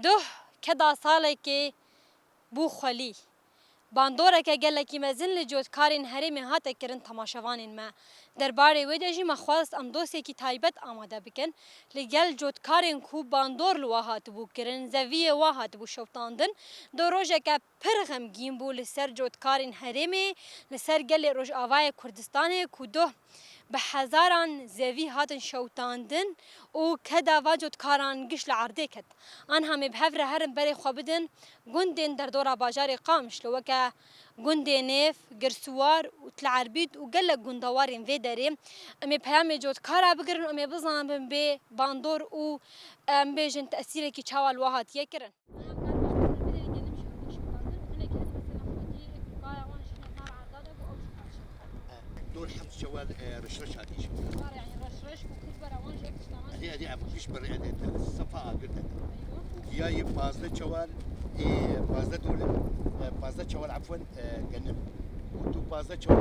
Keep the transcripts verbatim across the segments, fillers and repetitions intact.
Doh keda salekê bû xwelî. Bandoreke gelekî mezin li cotkarên herêmê hate kirin temaşevanên me. Derbarê wê de jî me xwest em dosyekî taybet amade bikin. Li gel cotkarên ku bandor li wa hatibû kirin, zeviyê wa hatibû şewitandin, do rojeke pir xemgîn bû li ser cotkarên herêmê, li ser gelê Rojavayê Kurdistanê ku doh bi hezaran zevî hatin şewitandin û keda va cotkaran giş li erdê ket. Anha em ê bi hev re herin berê xwe bidin gundên derdora bajarê Qamişlo weke gundê Nêv, Girsiwar û Til Erbîd û gelek gundewarên vê derê. Em ê peyamê cotkara bigirin û em ê bizanibin bê bandor û, em bêjin, tesîrekî çawa li wa hatiye kirin. Dor heft çewal, e, reş reş hatî jî. Var yani reş reş û kul bera wan jî ek tişta wan. Hadi, hadi, em giş bir, e, de, de, sefa agir de. Eywa. Û giyayê pazdeh çewal, e, pazdeh dole, e, pazdeh çewal, afwen, e, genim. Û tu pazdeh çewal.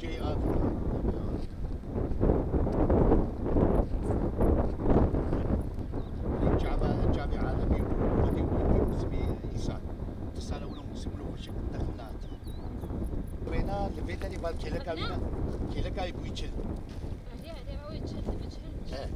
Cey av. Çava, çavê alemî û xwedî û mûsimî însan. Di sala wilo mûsim wilo xweşik dexil nehatiye. Wêna li vê derê bar kêleka wî ne, kêleka wî bûyî çil. Erê, erê, ew ê çil dibe çil. He.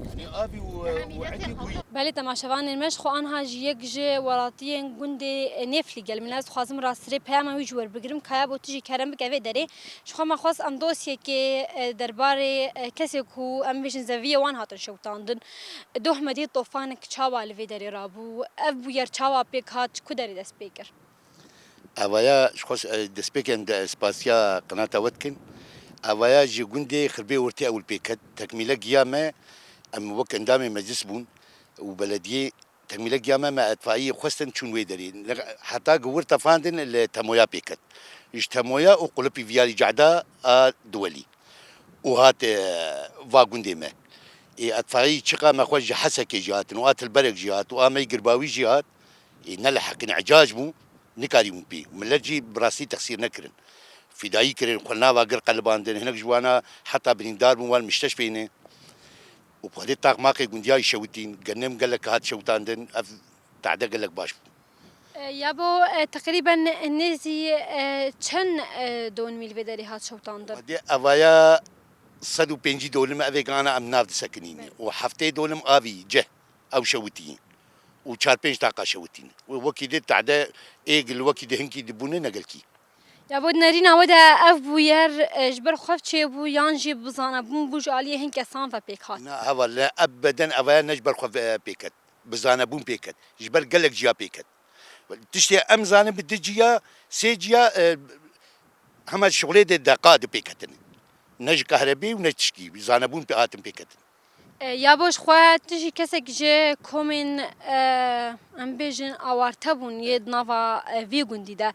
Yanî avî û, û etî bûyî. Belê temaşevanên me, ji xwe anha jî yek ji welatiyên gundê Nêflî gel min. Ez dixwazim rastî rê peyama wî ji we bigirim. Kaya bo tu jî kerem bike vê derê. Ji xwe me xwest em dosyekê, e, derbarê, e, kesê ku em bêjin zeviyê wan hatin şewitandin, Dohmedî tofanek çawa li vê derê rabû? Ev bûyer çawa pêk hat? Ji ku derê dest pê kir? Evaya ji xwe, e, destpêkên de spasiya qinata we dikin. Evaya ji gundê Xirbê Ortê ewil pê ket. Tekmîle giya me, em wek endamê meclis bûn û belediyê Tekmîle giya me, me etfaiyê xwestin çûn wê derê. Heta gi wir tefandin li Temoya pê ket. Ji Temoya û qulipî viyarî cehda a Duwelî. Û hat, e, va gundê me. Ê etfaiyî çiqa me xwe ji Hesekê jî hatin û a Tilberek jî hat û a me Girbawî jî hat. Ê ne li heqîn ecac bû, nikarîbûn pê. Milet jî bi rastî texsîr nekirin. Fîdayî kirin, xwe nava gir qelibandin, hinek ji wana heta birîndar bûn, wan mişteşfê ne. Û bi xwedê taqmaqê gundiya jî şewitîn, genim gelek hat şewitandin, ev tade gelek baş bû. E, ya bo, e, teqrîben nêzî, e, çend, e, donimî li vê derê hat şewitandin? Xwedê evaya sed û pêncî dolim evê ana em nav disekinîn. Belê. Û heftê dolim avî cih ew şewitî. Û çar pênc taqa şewitîn. Û wekî di tade êg li wekî di hinkî dibûne negelkî. Ya bo nerîna we de ev bûyer, e, ji ber xwe çêbû yan jî bi zanebûn bû ji aliyê hin kesan ve pêk hat? Na, heval, ne, ebeden evaya ne ji ber xwe ve pêket. Bi zanebûn pêket. Ji ber gelek ciya pêket. Tiştê em zanin bi du ciya, sê ciya, e, hema şixulê de deqa di pêketin. Ne ji qehrebê û ne tişkî. Zanebûn pê hatin pêketin. E, ya bo ji xwe tu jî kesek ji komên, e, em bêjin awarte bûn yê di nava, e, vî gundî de.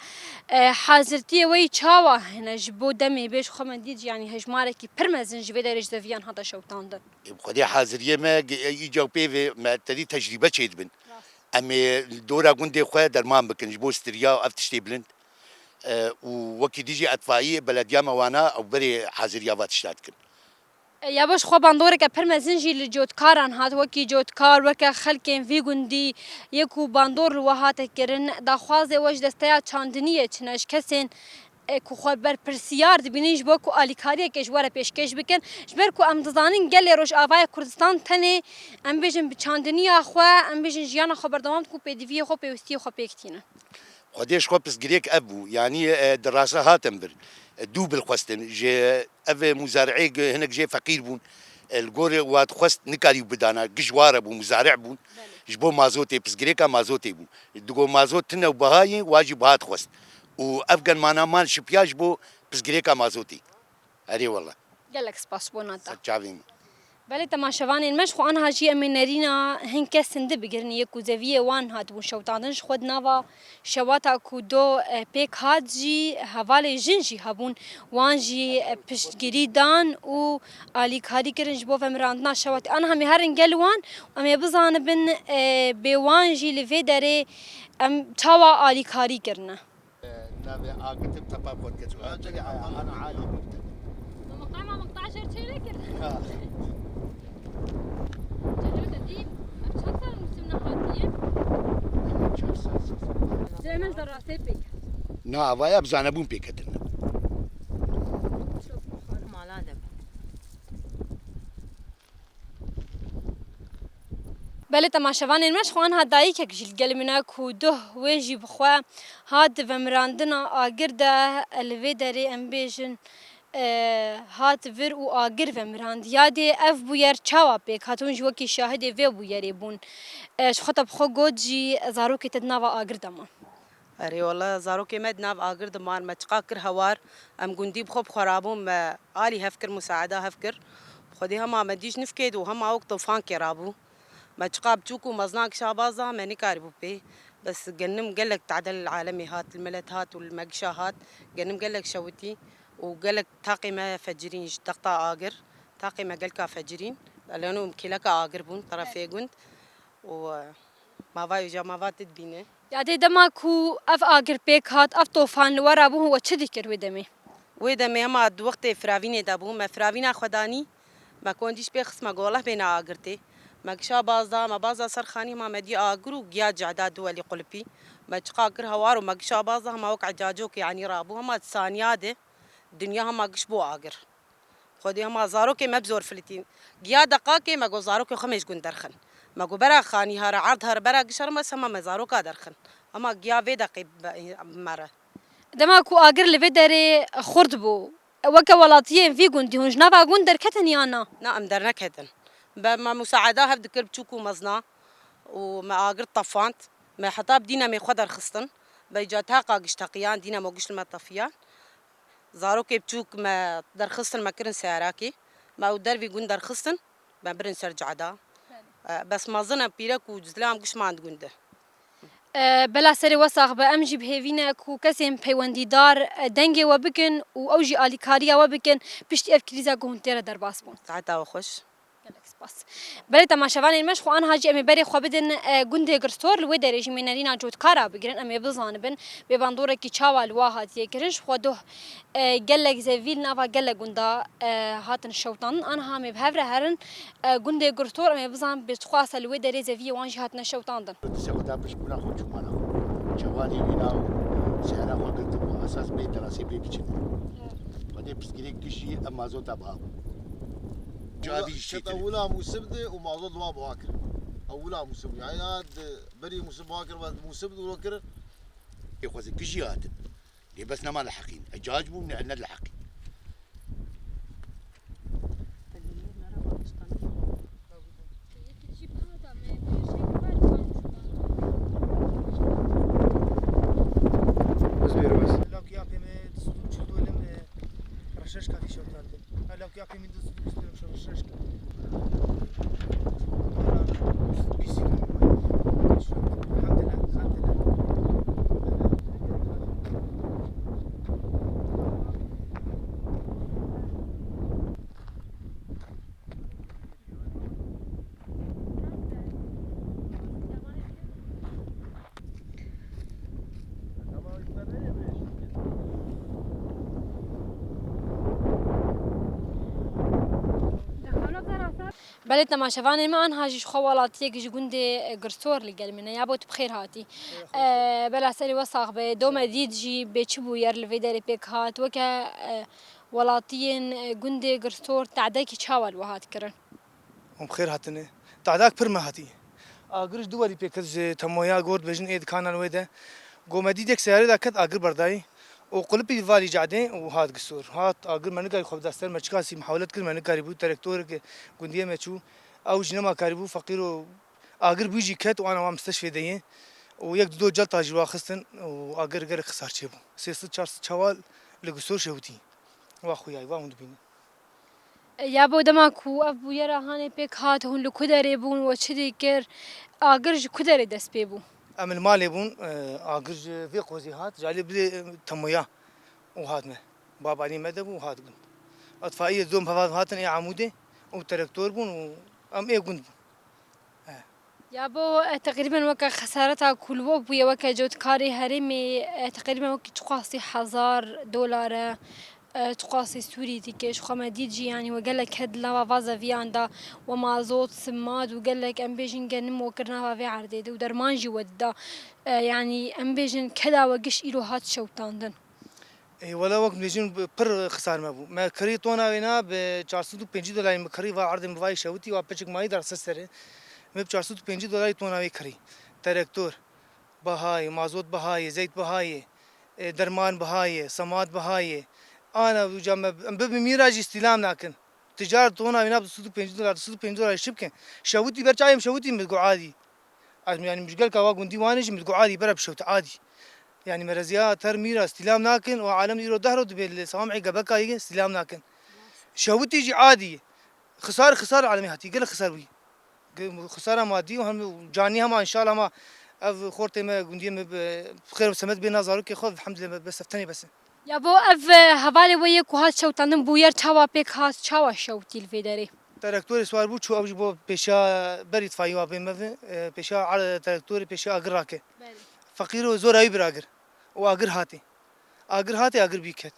E, hazirtiyê we yî çawa hene ji bo demê bê ji xwe me dît, yanî hejmarekî pir mezin ji vê derê ji zeviyan hate şewitandin? Ê, bi xwedê haziriyê me ge-, îca pê ve me tedî tecrîbe çêdibin. Rast. Em ê li dora gundê xwe derman bikin ji bo stiriya û ev tiştê bilind. E, û wekî dijî etfaiyê belediya me wana ew berê haziriya va tişta dikin. E, ya baş xwe bandoreke pir mezin jî li cotkaran hat, wekî cotkar, weke xelkên vî gundî yê ku bandor li we hate kirin, daxwazê we ji desteya çandiniyê çi ne, ji kesên, e, ku xwe berpirsiyar dibînin ji bo ku alîkariyekê ji we re pêşkêş bikin, ji ber ku em dizanin gelê Rojavayê Kurdistan tenê, em bêjin, bi çandiniya xwe, em bêjin, jiyana xwe berdewam dikin û pêdiviyê xwe, pêwistiyê xwe pêk tînin. Xwedê ji xwe pirsgirêk ev bû. Yanî, e, di rasta hatin vir. E, dû bilxwestin. Ji ev muzari'ê gi-, hinek jê feqîr bûn. E, li gor wa dixwest nikarî bidana. Giş ware bû, muzari' bûn. Belê. Ji bo mazotê, pirsgirêka mazotê bû. Digo mazot tine û bihayê, wa jî biha dixwest. Û ev genmana man şipiya ji bo pirsgirêka mazotê. Erê wele. Gelek spas bona te. Ser çavê min. Belê temaşevanên me, ji xwe aniha jî em ê nerîna hin kes hinde bigirin yê ku zeviyê wan hatibûn şewitandin. Ji xwe di nava şewata ku do, e, pêk hat jî hevalê jin jî hebûn. Wan jî, e, piştgirî dan û alîkarî kirin ji bo vemirandina şewatê. Aniha em ê herin gel wan, em ê bizanibin, e, bê wan jî li vê derê em çawa alîkarî kirine. Navê agirtin tepa xwe dike. Ana alî. Ama muxtar jêr çêlê kir. Ha. Celo de dî, ev çend sal mûsim nehatiye? Çar sal, sê sal. Cê min zerasê pêk. Na, avaya bi zanebûn pêketin. Mala de. Belê temaşevanên me, ji xwe anha dayikek jî li gel min e ku duh wê jî bi xwe hat vemirandina agir de, li vê derê em bêjin, e, hat vir û agir vemirand. Yadê ev bûyer çawa pêk hat? Hûn jî wekî şahidê vê bûyerê bûn. E, ji xwe te bi xwe got jî zarokê te di nava agir de man. Erê wele zarokê me di nav agir de man, me çiqa kir hewar, em gundî bi xwe bi xwe rabûn, me alî hev kir, musaeda hev kir. Bi xwedê hema me dî ji nifkê de û hema wek tofankê rabû. Me çiqa biçûk û mezna gişa baza me nikarîbû pê. Bes genim gelek tadel alemê hat, li milet hat û li me gişa hat. Genim gelek şewitî û gelek taqê me fecirîn ji texta agir. Taqê me gelka fecirîn. Eleno kêleka agir bûn, terefê gund. û, e, mava wî ja mava te dibîne. Ya dê dema ku ev agir pêk hat, ev tofan li we rabû, we çi dikir wê demê? Wê demê hema di wextê firavînê de bû, me firavîna xwe danî, me kondîş pê xist, me got, "Allah bêne agir tê." Me gişa baz da, me baz da ser xanî, hema me dî agir û giya cehda du welî qulipî. Me çiqa kir hewar û me gişa baz da, hema wek ecacokê, yanî rabû, hema di saniya de dinya hema giş bû agir. Xwedê hema zarokê me bi zor filitîn. Giya deqakê me got zarokê xwe mêj gund derxin. Me got bera xanî hare, erd hare, bera gişer me sema me zaroka derxin. Hema giya vê deqê be-, mere. Dema ku agir li vê derê xurt bû, weke welatiyên vî gundî hûn ji nava gund derketin yan na? Na, em derneketin. Be me musaeda hev dikir biçûk û mezna û me agir tefand. Me heta bi dînemê xwe derxistin. Beyca taqa giş teqiyan, dînemo giş li me tefiyan. Zarokê biçûk me derxistin, me kirin seyarakê. Me ew dervî gund derxistin, me birin ser cehda. Belê. E, bes mezin e, pîrek û zilam giş man di gund de. E, bela serê we sax be, em jî bi hêvî ne ku kesên peywendîdar, e, dengê we bikin û ew jî alîkariya we bikin, piştî ev krîza ku hûn tê re derbas bûn. Saeta we xweş. Gelek spas. Belê temaşevanên me, ji xwe anha jî em ê berê xwe bidin, e, gundê Girsor, li wê derê jî em ê nerîna cotkara bigirin, em ê bizanibin vê bandorekî çawa li wa hatiye kirin. Ji xwe doh, e, gelek zevî li nava gelek gunda, e, hatin şewtandin. Anha em ê bi hev re herin, e, gundê Girsor, em ê bizanin bê çiqas e li wê derê zeviyê wan jî hatine şewtandin. Di sê xwe de piştbûna xwe çû mala xwe. Çawanî vîna û seyara xwe girtibû, esas bê derasê bê biçin. Xwedê pirsgirêk kişî, em mazota biha bû. Cavî jî çêtir. Ewila mûsim de û mazot li wan biha kir. Ewila mûsim, yani ya di berî mûsim biha kir, ve mûsim de ro kir. Ê xwezin kişî hatin. Lê bes nema li heqîn. Ecac bû, ne, ne li heqîn. Lawkî apê me di sed û çil dolim, e, reşreşka vî şewtandin. Ha, lawkî apê min di sed û bîst dolim şo reşreşka. Bîst dolim. Elhamdülillah, elhamdülillah. Belê temaşevanên me, anha jî ji xwe welatiyek ji gundê, e, Girsor li gel min e. Yabo tu bi xêr hatî. E, bela serê we sax be. Do me dît jî bê çi bûyer li vê derê pêk hat. Weke, e, welatiyên, e, gundê Girsor tadekî çawa li we hat kirin? Hûn bi xêr hatine. Tadak pir me hatî. Agir ji du welî pê ket ji Temoya got bêjin ê dikanan wê de. Go me dît yek seyarê de ket agir berdayî. Û qulipî valî cadê û hat Girsor. Hat agir me nikarî xwe bida ser me çiqasî mihawlet kir me nikarîbû. Terektorek gundiyê me çû. Ew jî nema karîbû feqîr û agir bû jî ket û ana wan misteşfê de ye. Û yek du do celta jî wa xistin û agir gelek xisar çêbû. Sê sed çar sed çawa li Girsor şewitî. Wa xuyayî, wa hûn dibînin. Yabo dema ku ev bûyera hanê pêk hat, hûn li ku derê bûn, we çi dikir? Agir ji ku derê dest pê bû? Em li malê bûn, e, agir ji vê qozê hat, ji alî bilê, e, Temoya û hat me. Bab alî me de bû û hat gund. Etfaiyê dom heva hatin ê Amûdê û terektor bûn û em ê gund bûn. He. Yabo, e, teqrîben weke xesareta ku li we bûye weke cotkarê herêmê, e, teqrîben wekî çiqasî hezar dolar e, E, tu qasê Sûrî dike, ji xwe me dît jî, yanî we gelek ked nava va zeviyan da, we mazot, simat û gelek, em bêjin, genimo kir nava vê erdê de û derman jî we dida. E, yanî em bêjin, keda we giş îro hat şewtandin. Ê, wela wek bêjin, pir xisar me bû. Me kirî tona wêna bi çar sed û pêncî dolarî me kirî, va erdê min vayê şewitî, wa piçik mayî der ser serê. Me bi çar sed û pêncî dolarî tona wê kirî. Terektor bihayê, mazot bihayê, zeyt bihayê, e, derman bihayê, semat bihayê. Ana uca me, em bibin mîra jî îstîlam nakin. Ticar tona wêna bi du sed û pêncî dolar, du sed û pêncî dolar şi bikin. Şewitî ber çayê min şewitî min got adî. Ez, yanî, min ji gelka wa gundî Wanê jî min got adî, bere bişewte adî. Yanî, mereziya ter mîra îstîlam nakin û alem îro deh roj dibe li Samamê gebeka yê îstîlam nakin. Şewitî jî adî. Xisar, xisar alemê hatî, gelek xisar bûyî. Ge-, xisara madî û hem canî hema înşallah hema ev xortê me, gundiyê me bi xêr û semed bêna zarokê xwe, elhamdülillah, bes ev tenê bes e. Ya bo ev, e, hevalê we yê ku hat şewtandin bûyer çawa pêk hat, çawa şewtî li vê derê? Terektorê siwar bû, çû ew ji bo pêşiya berî itfaiyê wa bên mevin, e, pêşiya er-, terektorê pêşiya agir rake. Belê. Feqîr û zor ew bir agir. Û agir hatê. Agir hatê, agir bî ket.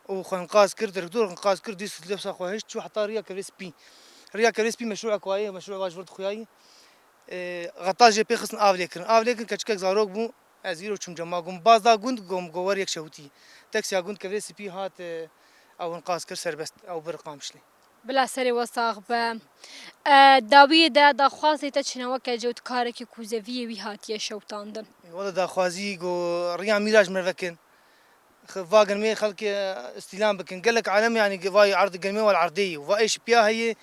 Û xwe inqaz kir, terektor inqaz kir, dîst lefsa xwe hişt, çû heta riya Kevrê Spî. Riya Kevrê Spî meşrû ku wayê, meşrû wa ji vir dixuyayî. E, xeta jê pê xistin av lê kirin. Av lê kirin, keçikek zarok bû. Ez îro çûm cem ma, got min baz da gund, got min got wer yek şewitî. Teksiya gund Kevrê Spî hat, e, ew inqaz kir serbest, ew bir Qamişlî. Bila serê we sax be. E, dawiyê de daxwazê te çi ne weke cewtkarekî ku zeviyê wî hatiye şewtandin? E, wele daxwazî got riya mîra ji me vekin. Xe-, va genmê xelkê îstîlam bikin. Gelek alem, yanî, ge-, vay erd-, genmê wal erdê yî. Va êş piya heye,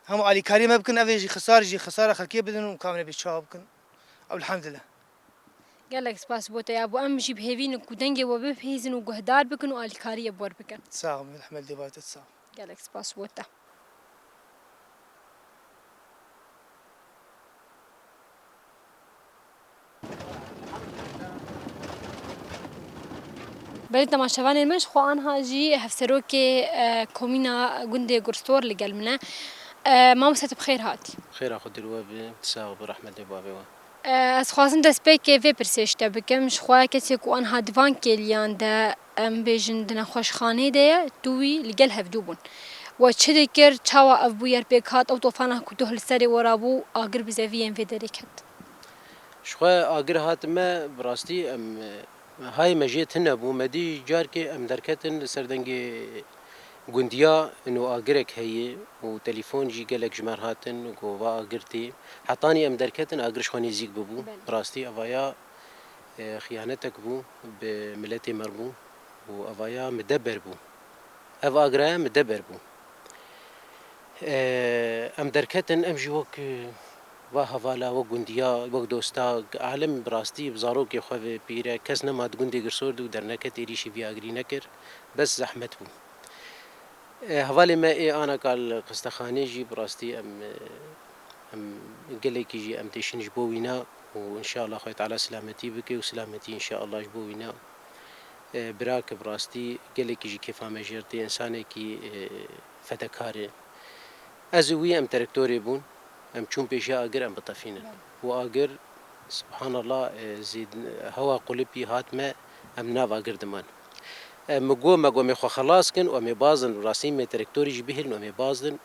hem alîkariyê me bikin, ev ê jî xisar jî, xisara xelkê bidin û kamine bê çawa bikin. Elhamdülillah. Gelek spas bo te ya. Bo em jî bi hêvî ne ku dengê we bibihîzin û guhdar bikin û alîkariyê bi wer bikin. Sağ ol, Mehmet Devat, sağ ol. Gelek spas bo te. Belê temaşevanên me, ji xwe anha jî hevserokê, e, komîna gundê Gurstor li gel min e. E, mamoste, tu bi xêr hatî. Xêra Xwedê li we be, tu sax be, rehmetê bavê we. E, ez xwazim destpêkê vê pirsê ji te bikim. Ji xwe kesê ku anha di van kêliyan de, em bêjin, di nexweşxanê de ye, tu wî li gel hevdû bûn. We çi dikir, çawa ev bûyer pêk hat, ew tofana ku doh li serê we rabû, agir bi zeviyên vê derê ket? Ji xwe agir hatime, bi rastî em, e, hayê me jê tune bû. Me dî carkê em derketin li ser dengê gundiya ino agirek heye û telefon jî gelek ji me re hatin, got va agir tê. Hetanî em derketin, agir ji xwe nêzîk bibû. Belê. Bi rastî evaya, e, xiyanetek bû, bi miletê me re bû û evaya mideber bû. Ev agiraya mideber bû. E, em derketin, em jî wek, e, va hevala, wek gundiya, wek dosta, alem bi rastî bi zarokê xwe ve pîre, kes nema di gundê Girsor de û derneket êrîşî vî agirî nekir, bes zehmet bû. E, hevalê me ê ana ka li xistexanê jî bi rastî em, e, em gelekî jî em têşin ji bo wîna û înşallah Xwedê Teala silametî bike û silametî înşallah ji bo wîna. E, bira ke bi rastî gelekî jî kêfa me jê re tê, însanekî, e, fedekar e. Ez û wî em terektorê bûn, em çûn pêşiya agir, em bitefînin. Belê. Û agir, subhanallah, e, zêd-, hewa qulipî hat me, em nav agir diman. E, min got, me got, em ê xwe xelas kin û em ê bazdin, rastî me terektorî jî bihêlin û em ê bazdin.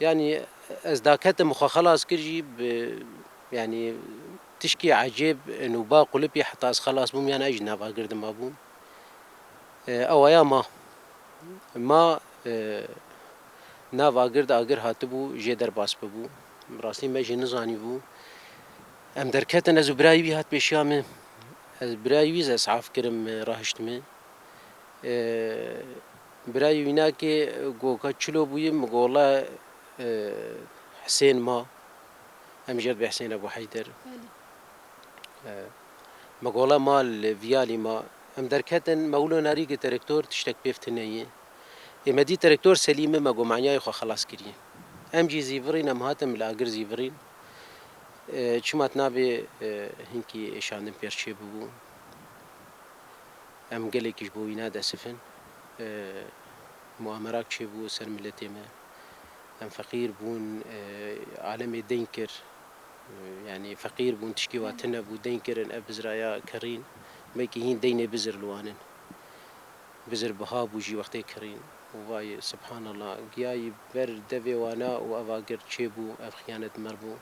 Yanî ez daketim xwe xelas kir jî bi, yanî tişkî ecêb, nûba qulipî heta ez xelas bûm, yan ez jî nav agir dima bûm. E, ewaya ma. Ma, e, nav agir de agir hatibû, jê derbas bibû. Rastî me jî nizanîbû. Em derketin, ez û birayê wî hat pêşiya min. Ez birayê wî zesaf kirim, rahiştime. E, birayê wînakê got ka çilo bûyî, min got, wela, e, Hisên ma. Em jê re dibê Hisên Ebû Heyder. Belê. E, me got, wela ma li Viyalî ma. Em derketin, me wilo narî ki terektor tiştek pêv tune ye. Ê me dî terektor selîm e, me got, maniyayê xwe xelas kiriye. Em jî zîvirîn, em hatin li agir zîvirîn. E, çima tu nabê, e, hinkî êşandin pêr çêbibû. Em gelekî ji bo wîna desifin. E, muamerak çêbû ser miletê me. Em feqîr bûn, e, alemê deyn kir. E, yanî feqîr bûn, tişkî wa tune bû, deyn kirin, ev bizraya kerîn. Mekî hîn deynê bizir li wan in. Bizir biha bû jî wextê kirîn û vay subhanallah, giyayî ber devê wana û ev agir çêbû, ev xiyanet mer bû.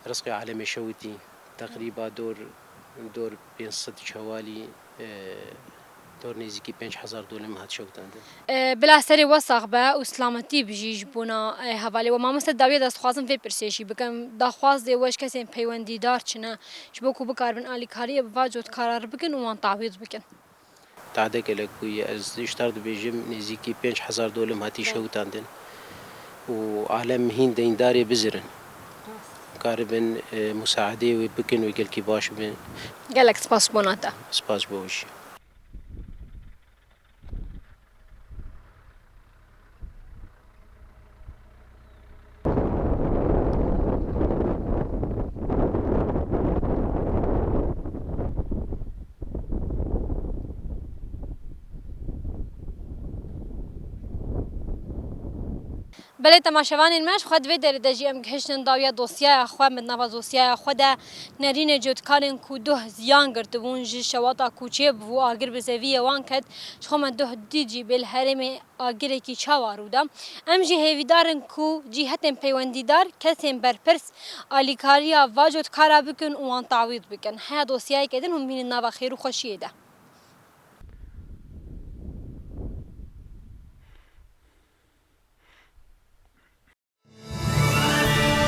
Rizqê alemê şewitî, teqrîba dor, dor pênc sed çewalî, e, dor nêzîkî pênc hezar dolim hat şewitandin. E, bila serê we sax be û silametî bijî ji bona, e, hevalê we. Mamoste dawiye de dixwazim vê pirsê jî bikim. Daxwazê we ji kesên peywendîdar çi ne? Ji bo ku bikaribin alîkariyê bi va cotkara re bikin û wan tawîz bikin. Tade gelek bûye. Ez ji te re dibêjim, nêzîkî pênc hezar dolim hatî şewitandin û alem hîn deyndarê bizirin. Karibin, e, musaedeyê wê bikin, wê gelkî baş bin. Gelek spas bona te. Spas bo we jî. Belê temaşevanên me, ji xwe di vê derê de jî em gihiştin dawiya dosyaya xwe, min nava dosyaya xwe de nerînê cotkarên ku duh ziyan girtibûn ji şewata ku çêbû agir bi zeviyê wan ket, ji xwe me duh dît jî bê li herêmê agirekî çawa rû da. Em jî hêvîdar in ku cîhetên peywendîdar, kesên berpirs alîkariya va cotkara bikin û wan tawîz bikin. Heya dosyayeke din hûn bînin nava xêr û xweşiyê de.